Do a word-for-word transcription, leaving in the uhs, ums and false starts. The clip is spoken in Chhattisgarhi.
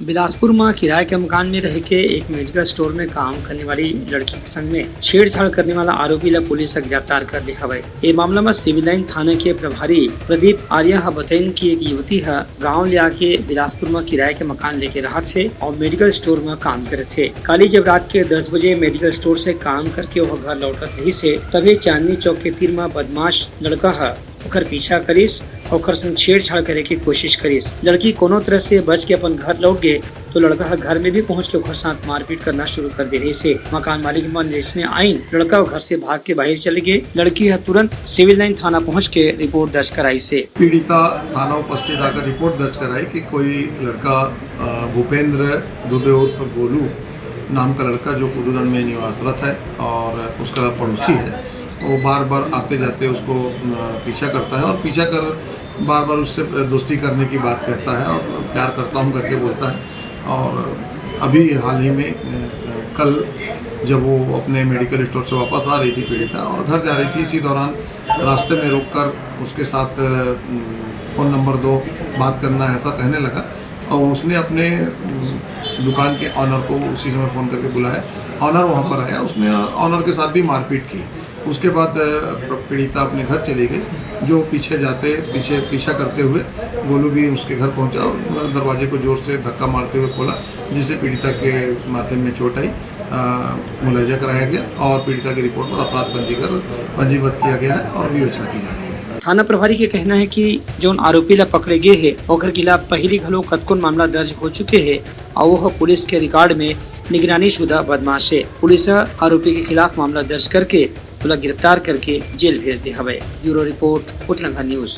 बिलासपुर म किराए के मकान में रह के एक मेडिकल स्टोर में काम करने वाली लड़की के संग में छेड़छाड़ करने वाला आरोपी ला पुलिस ह गिरफ्तार कर ले हवय। ये मामला में सिविल लाइन थाना के प्रभारी प्रदीप आर्या ह बतइन कि एक युवती ह गांव ले आके बिलासपुर म किराए के मकान लेके रहत हे और मेडिकल स्टोर म काम करत हे। काली जब रात के दस बजे मेडिकल स्टोर से काम करके वह घर लौटत रहिस हे, तभे चांदनी चौक के तीर म बदमाश लड़का ह ओकर पीछा करिस, ओकर संग छेड़छाड़ करे के कोशिश करिस। लड़की कोनो तरह से बच के अपन घर लौट गे, तो लड़का ह घर में भी पहुंच के ओकर साथ मारपीट करना शुरू कर दे रहिस हे। मकान मालिक मन जैसने आइन, लड़का घर से भाग के बाहर चले गे। लड़की ह तुरंत सिविल लाइन थाना पहुंच के रिपोर्ट दर्ज कराइस हे। पीड़िता थाना उपस्थित आकर रिपोर्ट दर्ज कराई कि कोई लड़का, अ, भूपेंद्र दुबे उर्फ गोलू नाम का लड़का, जो कुदूदन में निवासरत है और उसका पड़ोसी है, वो बार बार आते जाते उसको, अ, पीछा करता है और पीछा कर बार बार उससे दोस्ती करने की बात कहता है और प्यार करता हूँ करके बोलता है। और अभी हाल ही में, अ, कल जब वो अपने मेडिकल स्टोर से वापस आ रही थी पीड़िता और घर जा रही थी, इसी दौरान रास्ते में रोककर उसके साथ, अ, फ़ोन नंबर दो, बात करना है, ऐसा कहने लगा। और उसने अपने, अ, दुकान के ऑनर को उसी समय फ़ोन करके बुलाया। ऑनर वहाँ पर आया, उसने ऑनर के साथ भी मारपीट की। उसके बाद, अ, पीड़िता अपने घर चली गई। जो पीछे जाते, पीछे, पीछा करते हुए गोलू भी उसके घर पहुँचा और दरवाजे को जोर से धक्का मारते हुए खोला, जिससे पीड़िता के माथे में चोट आई। अ, मुआयजा कराया गया और पीड़िता की रिपोर्ट पर अपराध पंजीकरण, पंजीबद्ध किया गया है और विवेचना की जा रही है। थाना प्रभारी के कहना है कि जौन आरोपी ला पकड़े गे हे, ओकर खिलाफ पहिली घलो कतकोन मामला दर्ज हो चुके हे और वह पुलिस के रिकॉर्ड में निगरानी शुदा बदमाश हे। पुलिस ह आरोपी के खिलाफ मामला दर्ज करके ओला गिरफ्तार करके जेल भेज दे हवय। Bureau report, Utlangha news.